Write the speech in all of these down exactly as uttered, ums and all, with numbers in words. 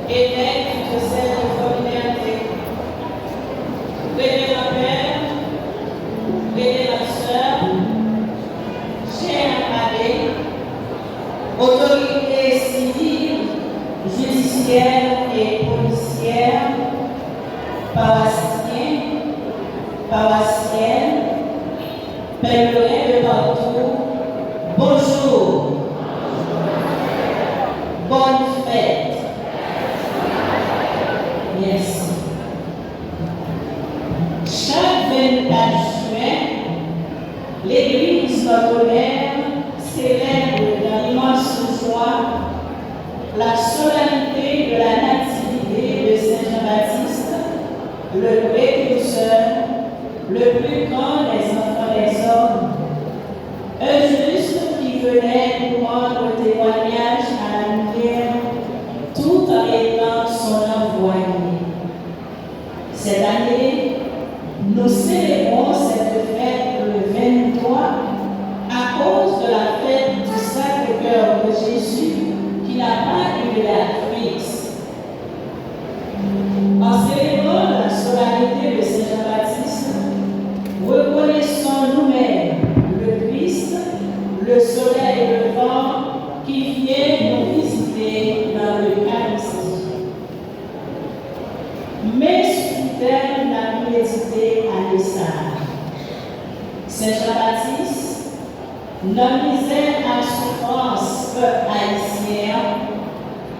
Évêque diocèse de Fort Liberté, révérend père, révérende sœur, chers abbés, autorités civiles, judiciaires et policières, paroissiens, paroissiennes, pèlerins de partout, bonjour. Bonne fête. Merci. Chaque vingt-quatre juin, l'Église notre mère célèbre dans l'immense joie la solennité de la Nativité de Saint Jean-Baptiste, le précurseur, le plus grand des enfants des hommes, un juste qui venait pour rendre témoignage à la lumière tout en étant son envoyé. Cette année, nous célébrons cette fête le vingt-trois à cause de la fête du Sacré-Cœur de Jésus qui n'a pas eu de date fixe. En célébrant la solennité de Saint Jean-Baptiste, reconnaissons nous-mêmes le Christ, le soleil levant qui vient nous visiter dans l'Eucharistie. Men sou tèm n ap medite ane sa a. Sen Jan Batis, nan mizè ak soufrans pèp ayisyen an,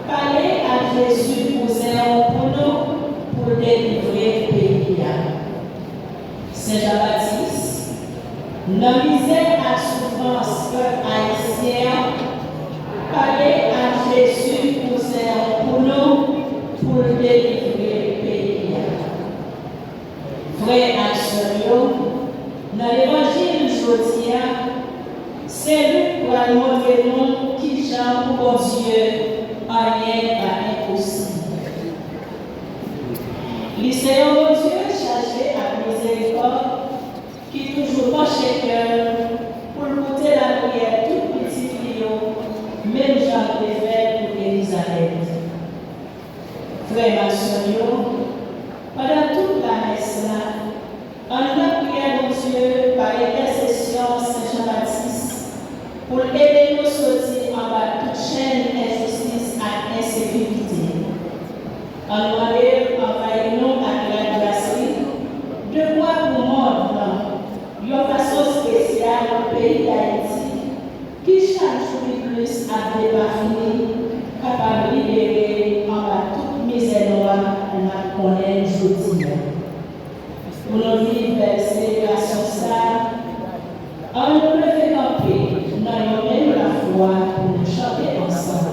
pale ak Jezi, kouzen w, pou nou, pou l delivre peyi a. Sen Jan Batis, nan mizè ak soufrans pèp ayisyen an, pale ak Jezi, kouzen w, pou nou, pou l delivre peyi a. Frè ak sè m yo, nan levanjil jodi a, Sen Lik pral montre nou kijan pou Bondye anyen pa enposib. Li se yon Bondye chaje ak mizerikòd ki toujou panche kè l pou l koute lapriyè tout pitit li yo, menm jan l te fè l pou Elizabèt. Frè m ak sè m yo, pandan tout lamès la, ann lapriyè Bondye pa entèsesyon Sen Jan Batis pou l ede nou soti anba tout chèn enjistis ak ensekirite. Ann mande l anvayi nou ak lagras li, dekwa pou mond lan, yon fason espesyal pou peyi Dayiti, ki chak jou pi plis ap depafini, kapab libere anba tout mizè nwa n ap konnen jodi a. Pou nou viv bèl selebrasyon sa a, ann nou leve kanpe nan yon menm lafwa pou nou chante ansanm.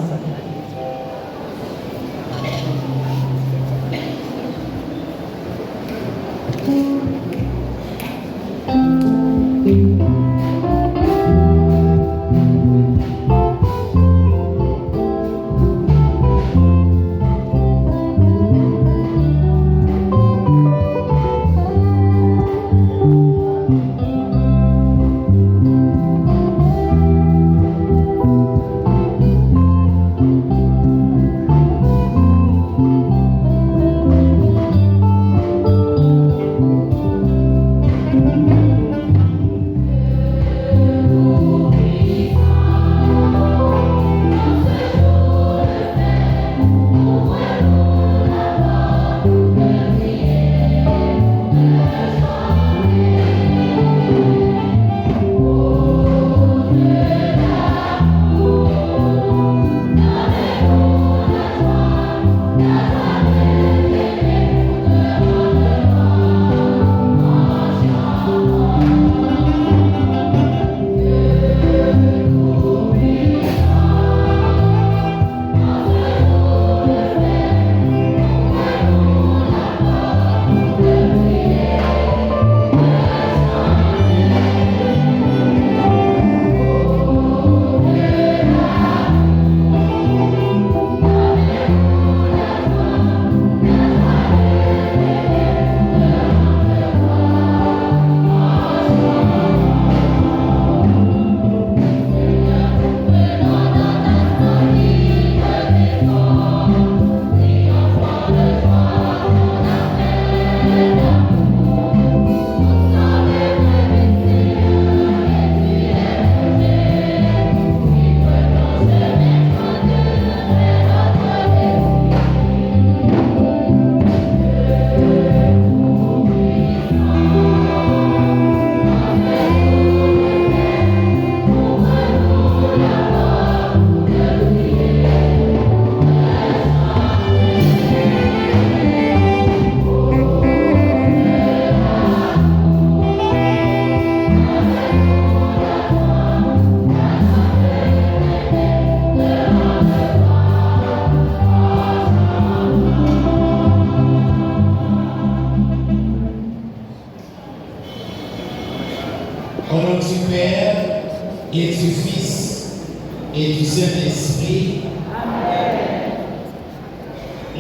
et du Saint-Esprit. Amen.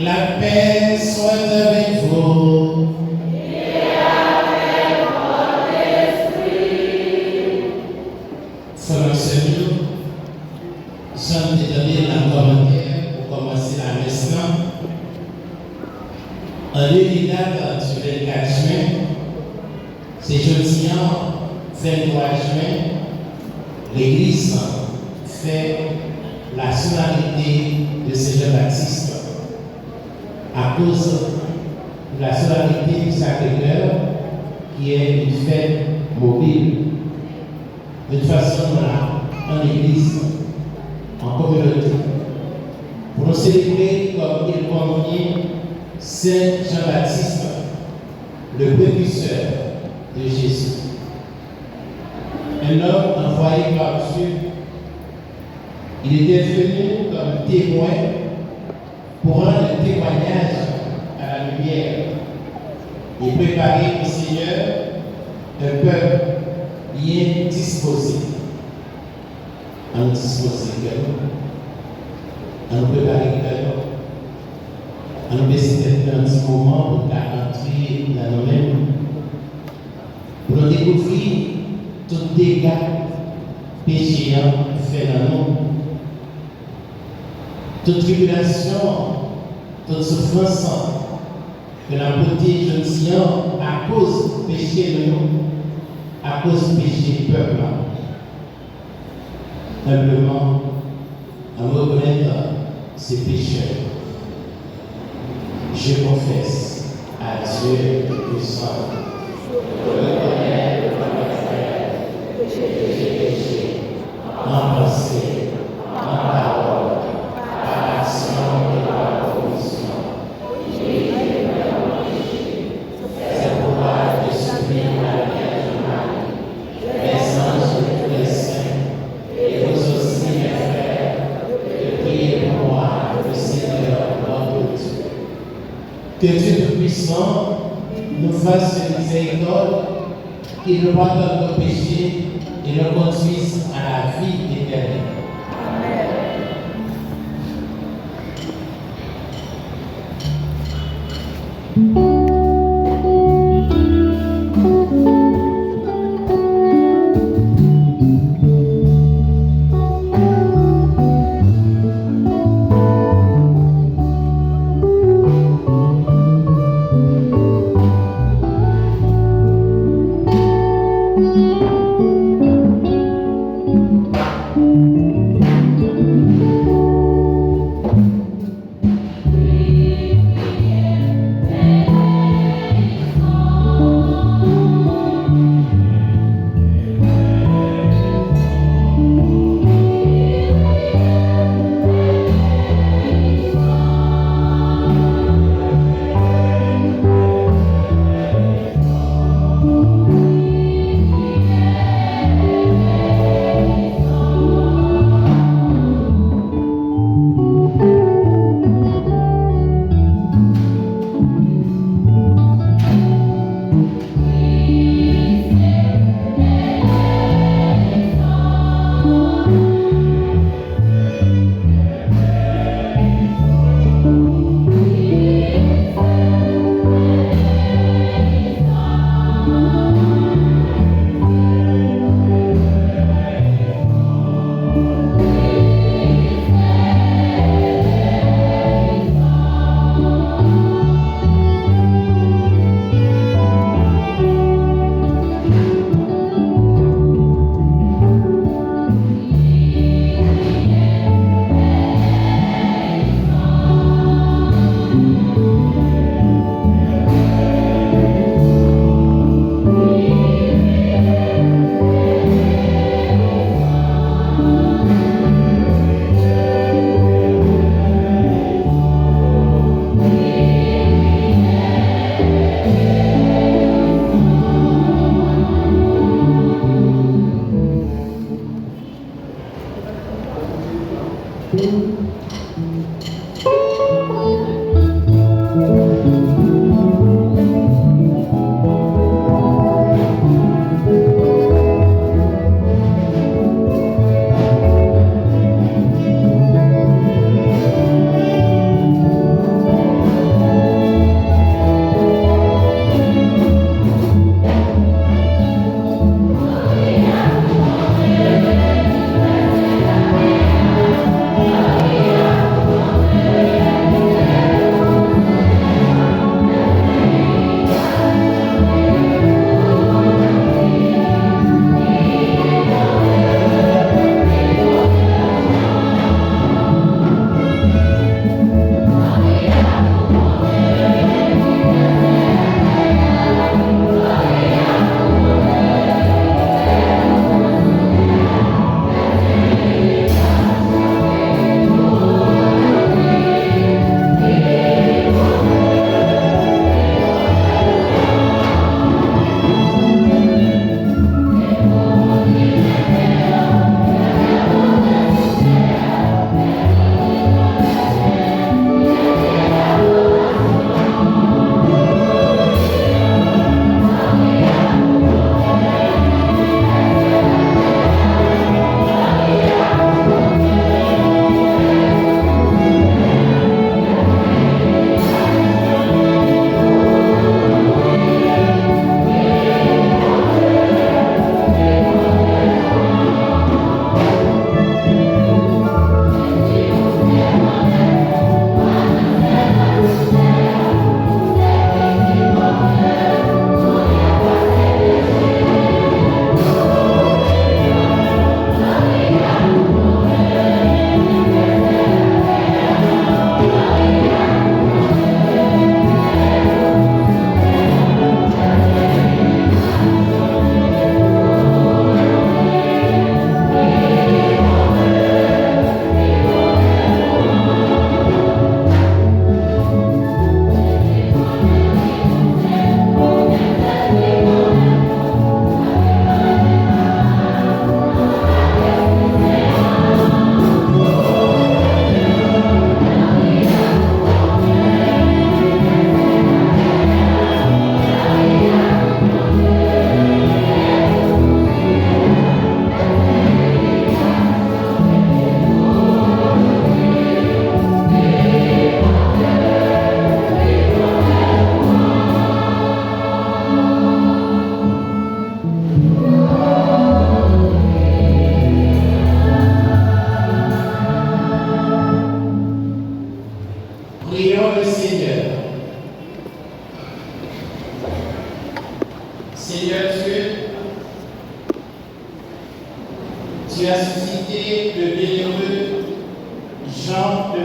La paix soit avec vous. Frè m ak sè m yo, jan n te tande l nan kòmantè pou kòmanse lamès lan, an lye de dat di vennkat jen, se jodi a, venntwa jen, legliz fè la solanite de Sen Jan Batis, akoz la solanite du Sacré-Cœur, qui est une fête mobile. De toute façon, nou la an legliz, an kominote, pou nou selebre kòm il convient Sen Jan Batis, le précurseur de Jésus. Un homme envoyé par Dieu, il était venu comme témoin pour rendre témoignage à la lumière et préparer au Seigneur un peuple bien disposé. An nou dispoze kè nou. An nou prepare kè nou. An nou bese tèt nou yon ti moman pou n ka antre nan nou menm. Pou nou dekouvri tout dega peche an fè nan nou. Tout tribilasyon, tout soufrans ke n ap pote jodi an akoz peche nou yo, akoz peche pèp la. Senpleman, an nou rekonèt se pechè. Je confesse à Dieu Tout-Puissant. Je reconnais devant l'Éternel que j'ai péché en pensée, en parole, par action et par commission. Oui, j'ai fait mon péché. Fais courage de subir la Vierge Marie, les anges et tous les saints, et vous aussi, mes frères, de prier pour moi, le Seigneur notre Dieu. Que Dieu Tout-Puissant nous fasse miséricorde, qu'il nous pardonne nos péchés et nous conduise à la vie éternelle. Amen.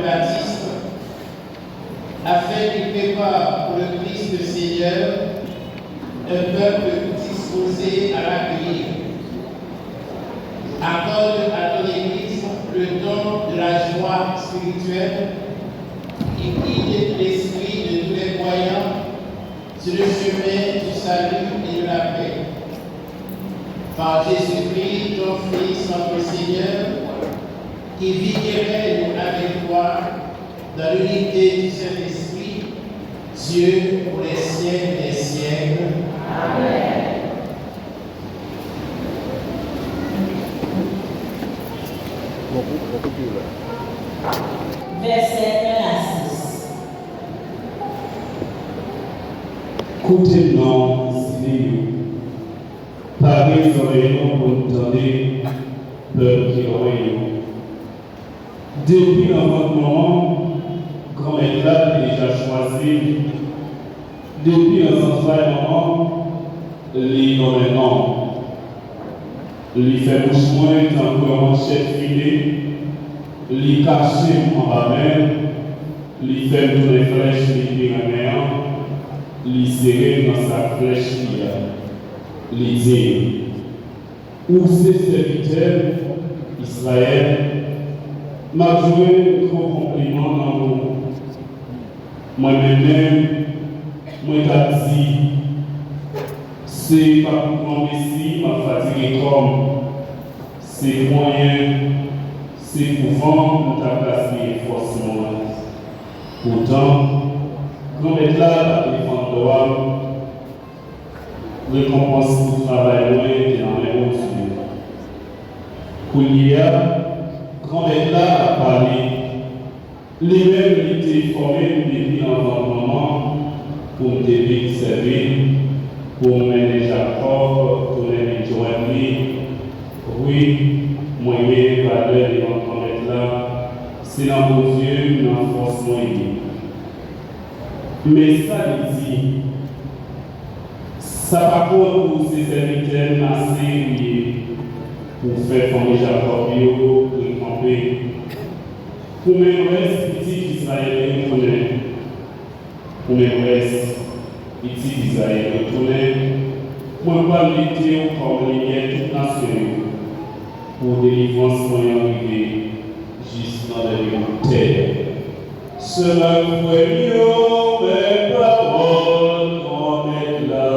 Baptiste, afin qu'il prépare pour le Christ le Seigneur un peuple disposé à l'accueillir. Accorde à ton Église le don de la joie spirituelle qui guide l'esprit de tous les croyants sur le chemin du salut et de la paix. Par Jésus-Christ, ton Fils, notre Seigneur, qui vit et règne avec toi dans l'unité du Saint-Esprit, Dieu, pour les siècles des siècles. Amen. Vèsè en a sis. Koute m non, Izrayèl yo. Pare zòrèy nou pou n tande, pèp ki lwen yo. Depi nan vant manman m, Granmèt la te deja chwazi m. Depi nan zantray manman m, li nonmen non m. Li fè bouch mwen tankou yon manchèt file, li kache m anba men l, li fè m tounen flèch li pi renmen an, li sere m nan sak flèch li a. Li di m, ou se sèvitè m, Izrayèl, m ap jwe gwo konpliman nan mo. Mwen menm menm, mwen t ap di, se pa pou granmesi m ap fatige kò m, se pou anyen, se pou van m t ap gaspiye fòs mwen. Poutan, Granmèt la t ap defann dwa m, rekonpans pou travay mwen te nan men Bondye. Kounye a, Granmèt la ap pale. Li menm, li te fòme m depi nan vant manman m pou m te vin sèvi l, pou m mennen Jakòb tounen vin jwenn li. Wi, mwen gen valè devan Granmèt la, se nan Bondye m nan fòs mwen ye. Men sa li di, sa pa kont ou se sèvitè m ase ou ye pou w fè fanmi Jakòb yo rekanpe, pou menm rès pitit Izrayèl yo tounen, pou menm rès pitit Izrayèl yo tounen, mwen pral mete w kòm limyè tout nasyon yo, pou delivrans mwen an rive jis nan dènye bout tè. Sèl ak frè m yo, men pawòl Granmèt la.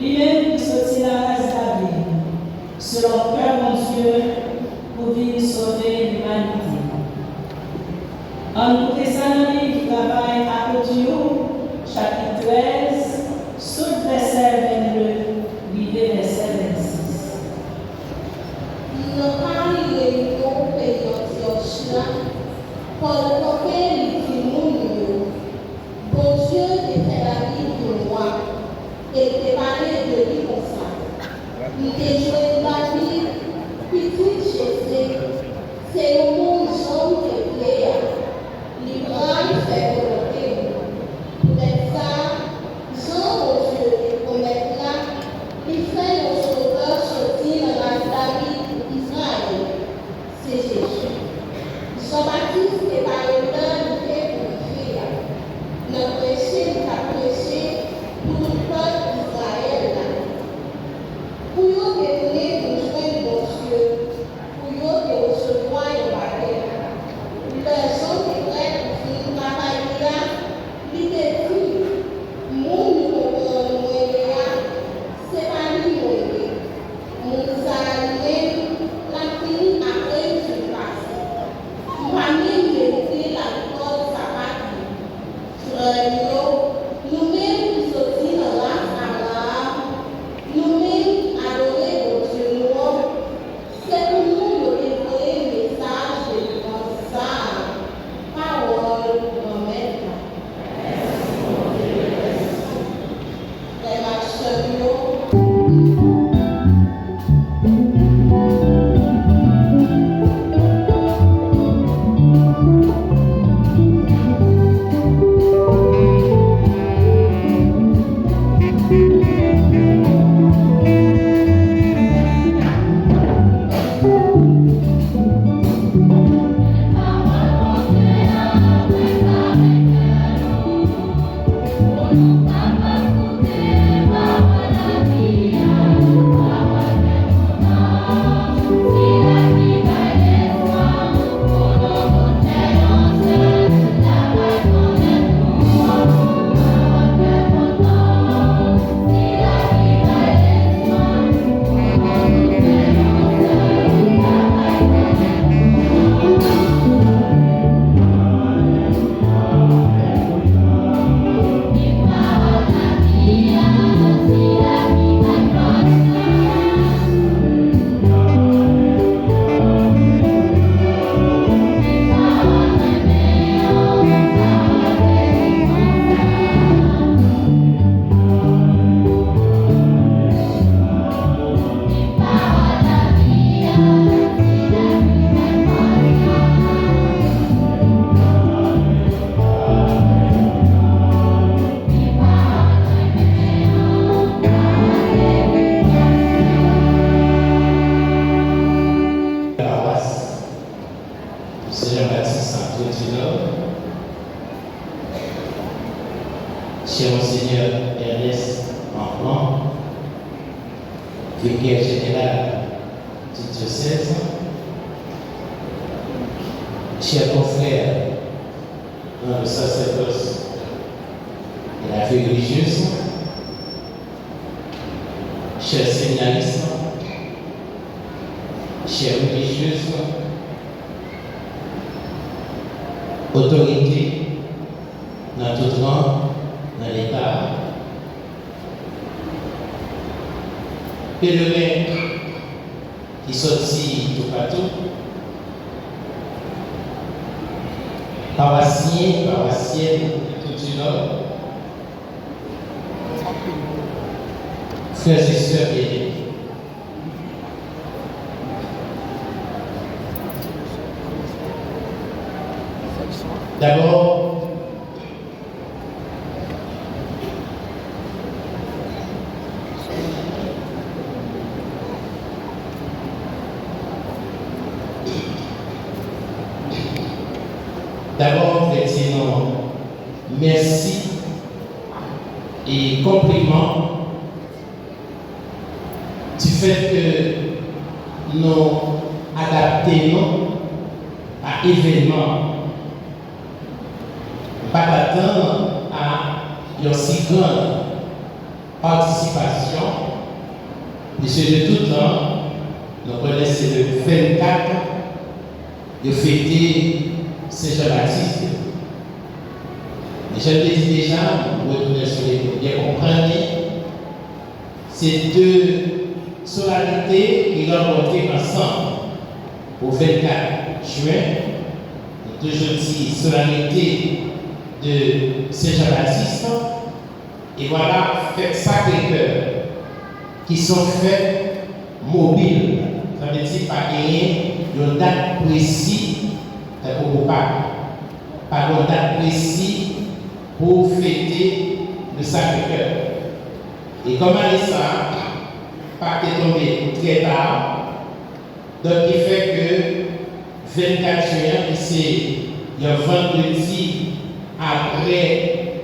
Li menm ki soti nan ras David, selon kè Bondye, pou vin sove limanite. Ann koute sa nan liv Travay Apot yo, chapit trèz, sot vèsè vennde rive vèsè vennsis. Nan kari reyinyon peyi Antyòch la, Pòl kanpe, li di moun yo, Bondye te fè David vin wa, e l te pale de li konsa, M te jwenn David, pitit Jese, se yon moun jan m te vle a. Li pral fè volonte m. Poutèt sa, jan Bondye te pwomèt la, li fè yon sovè soti nan ras David pou Izrayèl. Se Jezi. Jan Batis te pale lè li te pou rive a, nan preche li t ap preche pou tout pèp Izrayèl la. Pou yo te tounen vin jwenn Bondye, pou yo te resevwa yon batèm. Lè Jan te prè pou fin travay li a, li te di, Moun nou konprann mwen ye a, se pa li mwen ye. Moun sa a li menm, l ap vini apre m fin pase. M pa menm merite lakòz sapat li. Frè m yo, nou menm ki soti nan ras Abraram, nou menm ki adore Bondye nou an, se pou nou yo te voye mesaj delivrans sa a, pawòl Granmèt la. Frè m ak sè m yo. Paroisse Saint Jean-Baptiste Santo du Nord, cher Monseigneur Ernest Enfant, Vicaire général du diocèse, chers confrères dans le sacerdoce et la vie religieuse, chers séminaristes, chères religieuses, otorite nan tout ran nan Leta, peleren ki sòti toupatou, pawasyen, pawasyèn de tout du Nord, frères et sœurs bien-aimés. D'abord, Dabò, m vle di nou mèsi e konpliman du fait que nou adapte nou a evènman. M pa t atann a yon si grann patisipasyon Mesye, de tout tan, nou konnen se le vennkat yo fete Sen Jan Batis. E jan m te di deja, nou retounen sou li pou byen konprann li. Se de solanite ki rankontre ansanm pou vennkat jen. Nou toujou di solanite de Sen Jan Batis. E vwala, fèt Sakre Kè, ki se yon fèt mobil, sa vle di pa genyen yon dat presi, tankou pou Pak, pa gen yon dat presi pou fete le Sacré-Cœur. E kòm ane sa a, Pak te tonbe trè ta, donk ki fè ke vennkat jen an, ki se yon vandredi apre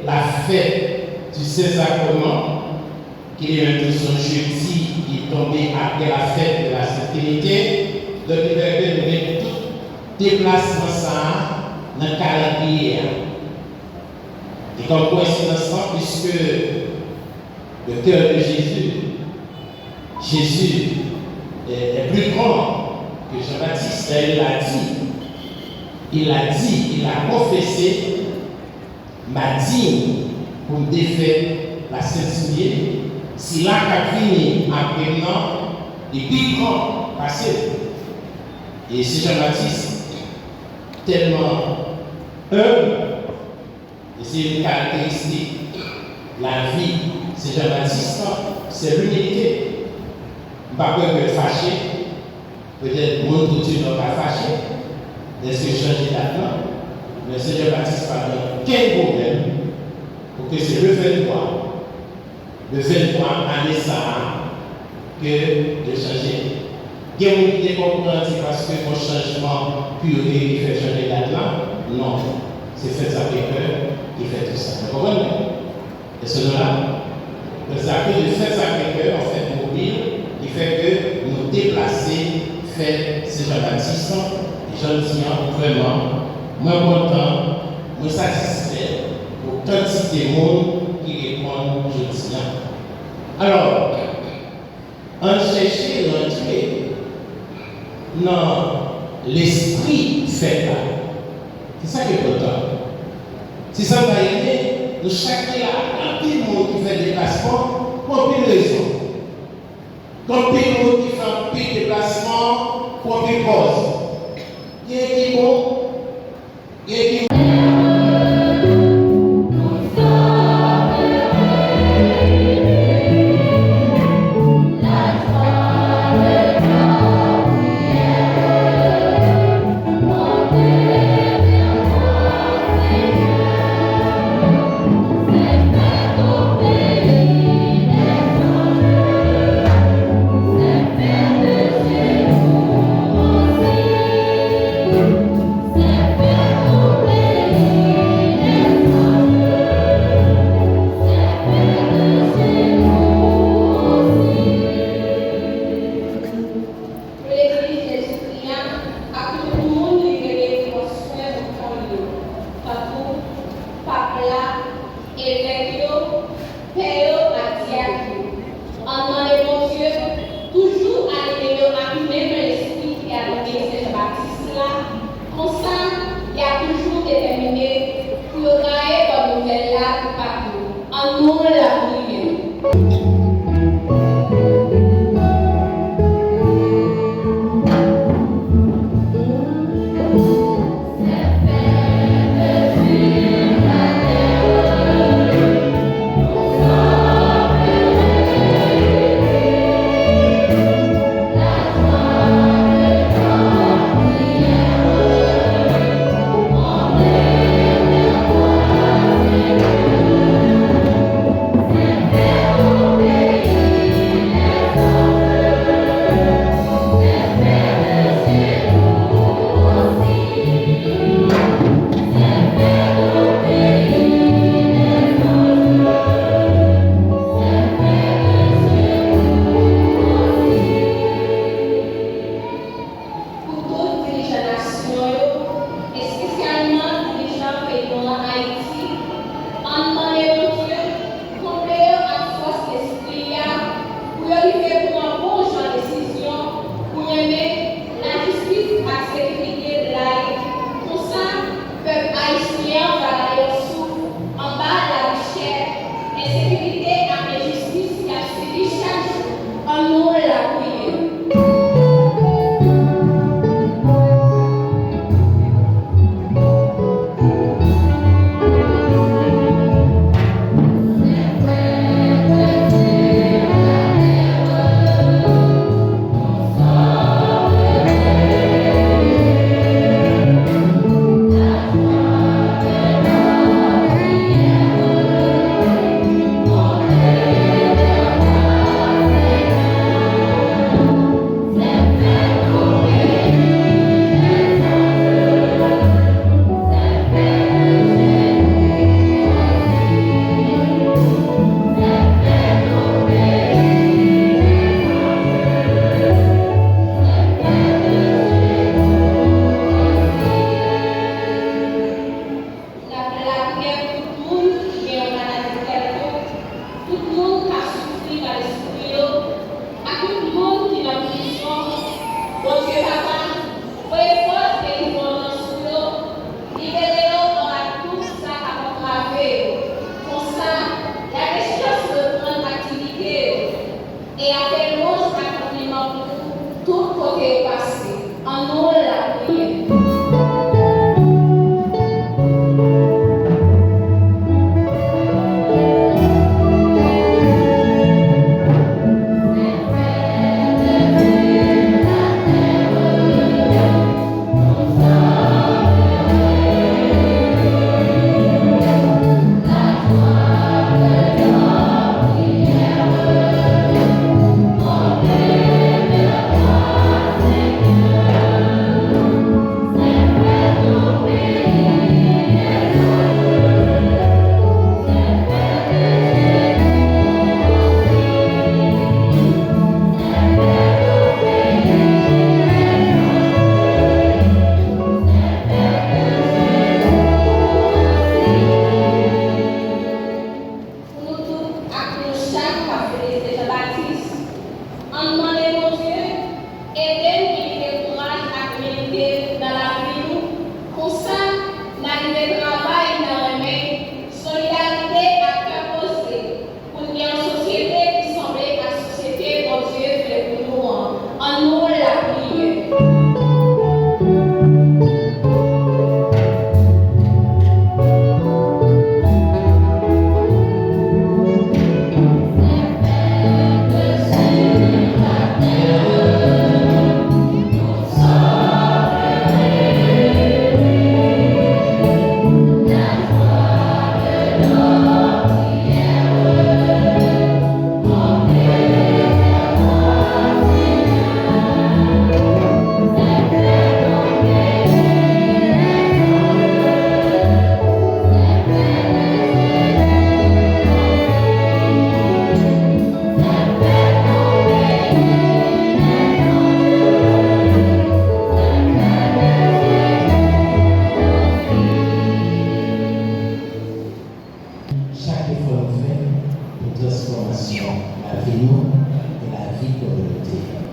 la fête du Saint-Sacrement, ki li menm tou se yon jedi ki tonbe apre la fête de la Sainte Trinité, donk li fè ke nou gen tout deplasman sa a nan kalandriye a. E kòm koyensidans lan, puisque le cœur de Jésus, Jésus est, est plus grand que Jean-Baptiste, et il l'a dit, il l'a dit, il l'a confessé, m pa diy pou m defèt la Sent Souliye, sila k ap vini apre m nan, li pi gran pase m. E Sen Jan Batis tèlman enb, e se youn karakteristik lavi Sen Jan Batis lan, se limilite. M pa kwè ke l fache, petèt moun Toutou Nò ka fache, dèske chanje dat lan, men Sen Jan Batis pa gen okenn pwoblèm pou ke se le venntwa, le venntwa ane sa a ke yo chanje. Gen moun ki te konprann se paske gon chanjman kire ki fè chanje dat la. Non, se fèt Sakre Kè ki fè tout sa. Nou konprann? Èske nou la? Donk, sa ke de fèt Sakre Kè, an fèt mobil, ki fè ke nou deplase fèt Sen Jan Batis lan. E jan m di an, vrèman, mwen kontan, mwen satisfè pou kantite moun ki reponn jodi an. Alò, ann chèche rantre nan lespri fèt la. Se sa ki enpòtan. Se sa m ta renmen, nou chak ki la, anpil moun ki fè deplasman pou anpil rezon. Gen anpil moun ki fè anpil deplasman pou anpil kòz. Gen ki bon, gen ki Pou legliz Jezikri a ak tout moun li rele pou pran swen bouton li yo, tankou pap la, evèk yo, pè yo ak dyak yo. Ann mande Bondye toujou anime yo ak menm lespri ki te anime Sen Jan Batis la, konsa y a toujou detèmine pou yo gaye bòn nouvèl la pou pap yo. Ann nou lapriyè. te pase. Ann nou lapriyè. Pou nou tout ak nou chak k ap felisite Jan Batis, ann mande Bondye ede n imite kouraj ak imilite nan lavi nou. Konsa, n a rive travay nan renmen, solidarite ak kè poze pou n gen yon sosyete ki sanble ak sosyete Bondye vle pou nou an. Ann nou lapriyè. Chak efò nou fè pou transfòmasyon lavi nou e lavi kominote a.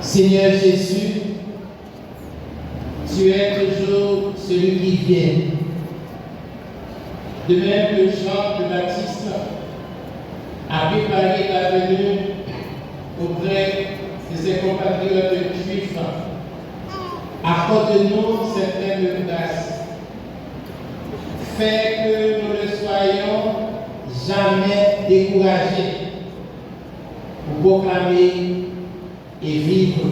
Seigneur Jésus, tu es toujours celui qui vient. De même que Jean le Baptiste a préparé la venue auprès de ses compatriotes juifs, accorde-nous cette même grâce. Fais que nous ne soyons jamais découragés pour proclamer et vivre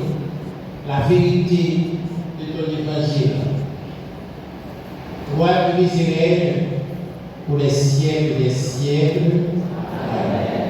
la vérité de ton évangile. Roi de Israël, pour les siècles des siècles. Amen.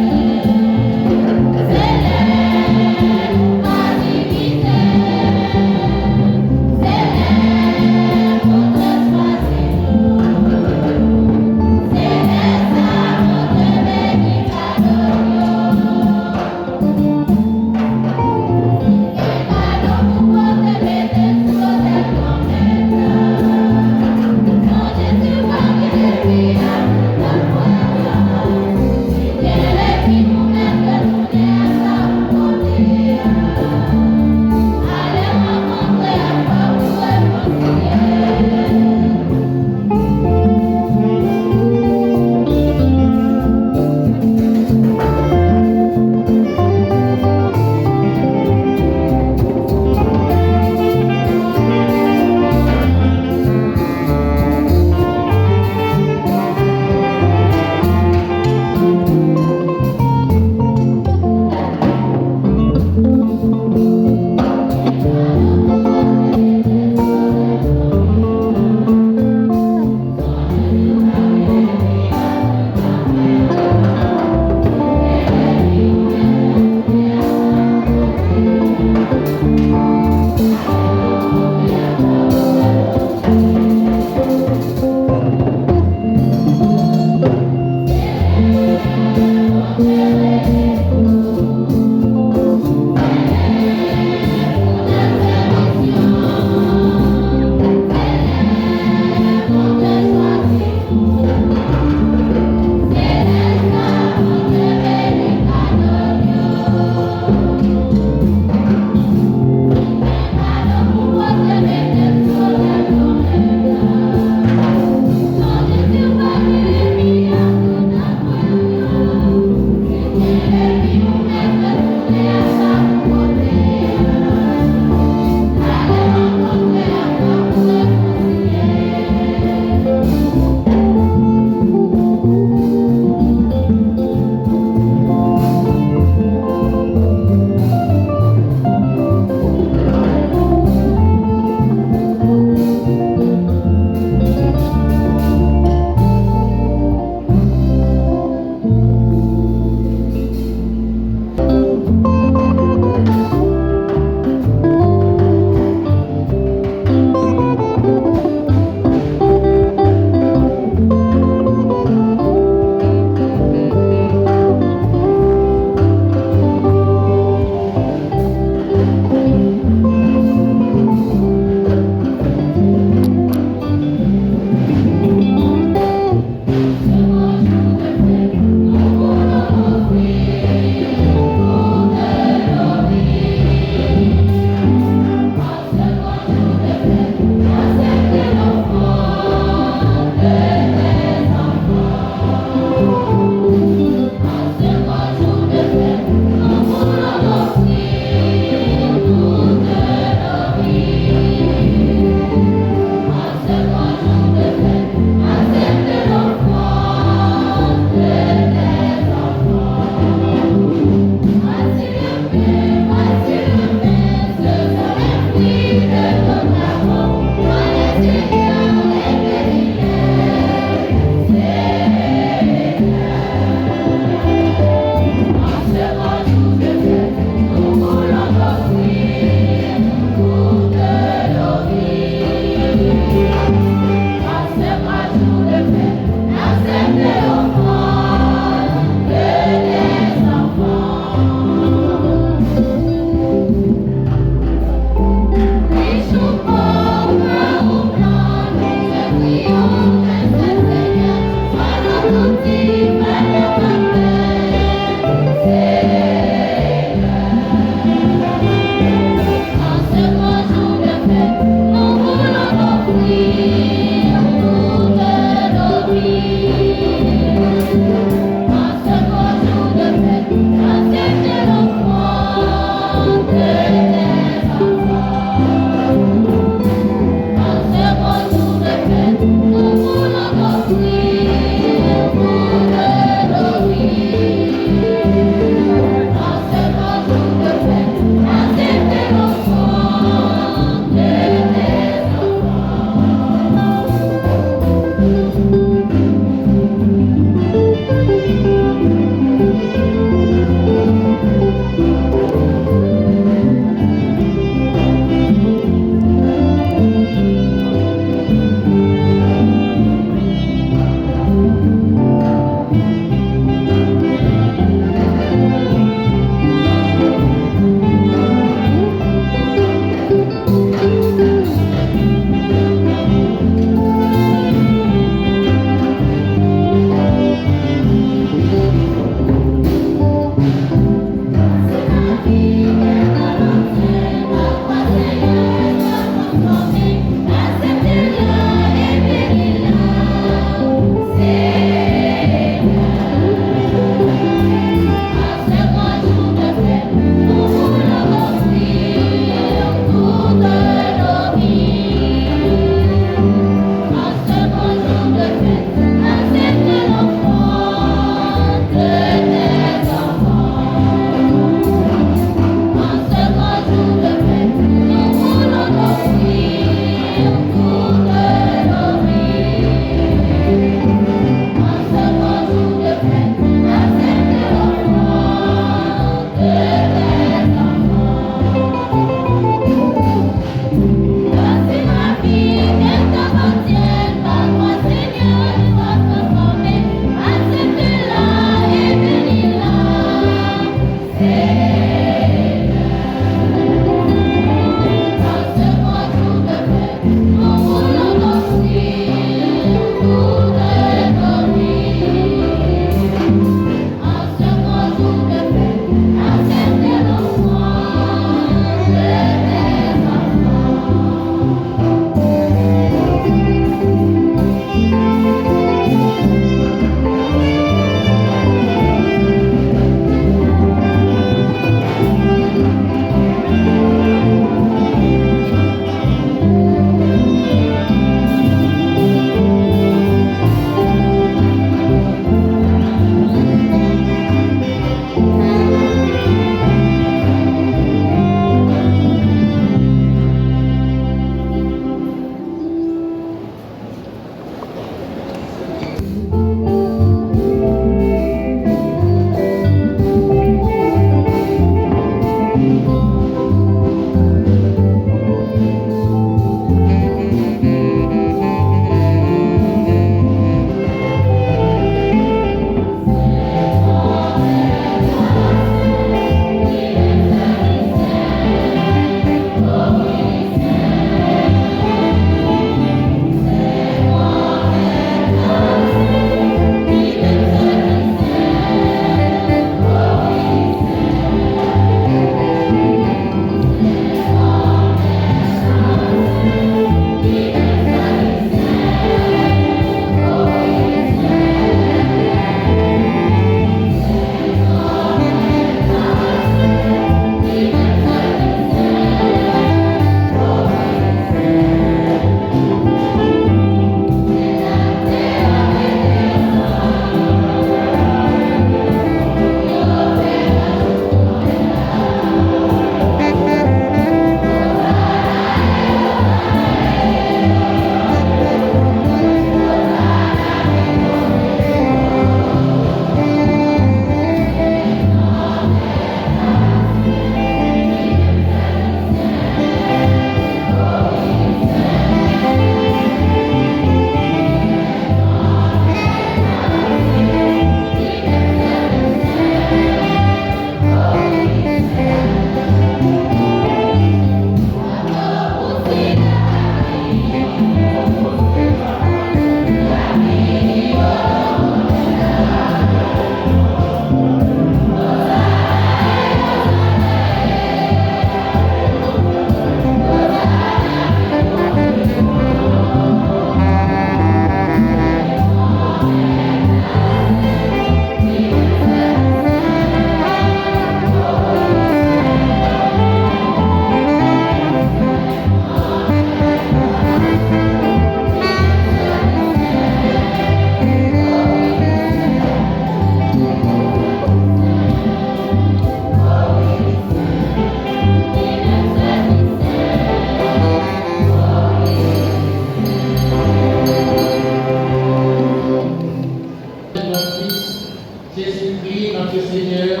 Jésus-Christ, notre Seigneur,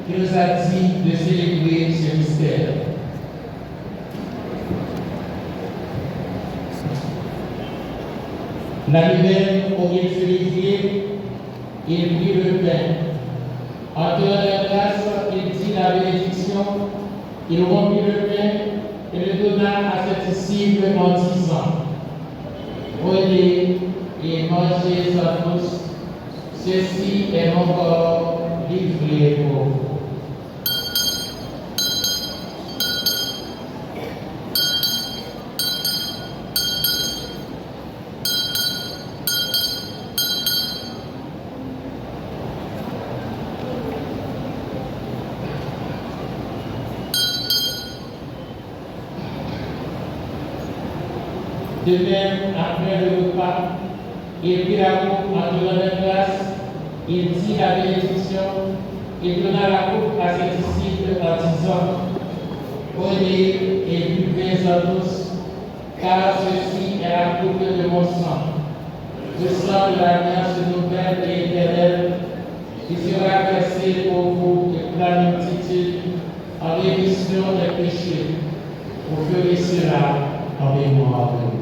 qui nous a dit de célébrer ce mystère. N a lui-même, au milieu de Dieu, il prit le pain. En te rendant grâce, il dit la bénédiction, il rompit le pain et le donna à ses disciples en disant, prenez et mangez-en tous, ceci est mon corps livré pour vous. De même, après le repas, il prit la coupe en te rendant grâce, il dit la bénédiction, il donna la coupe à ses disciples en disant, prenez et buvez-en tous, car ceci est la coupe de mon sang, le sang de l'alliance nouvelle et éternelle, qui sera versé pour vous et pour la multitude en rémission des péchés. Vous ferez cela en mémoire de moi.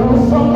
Sa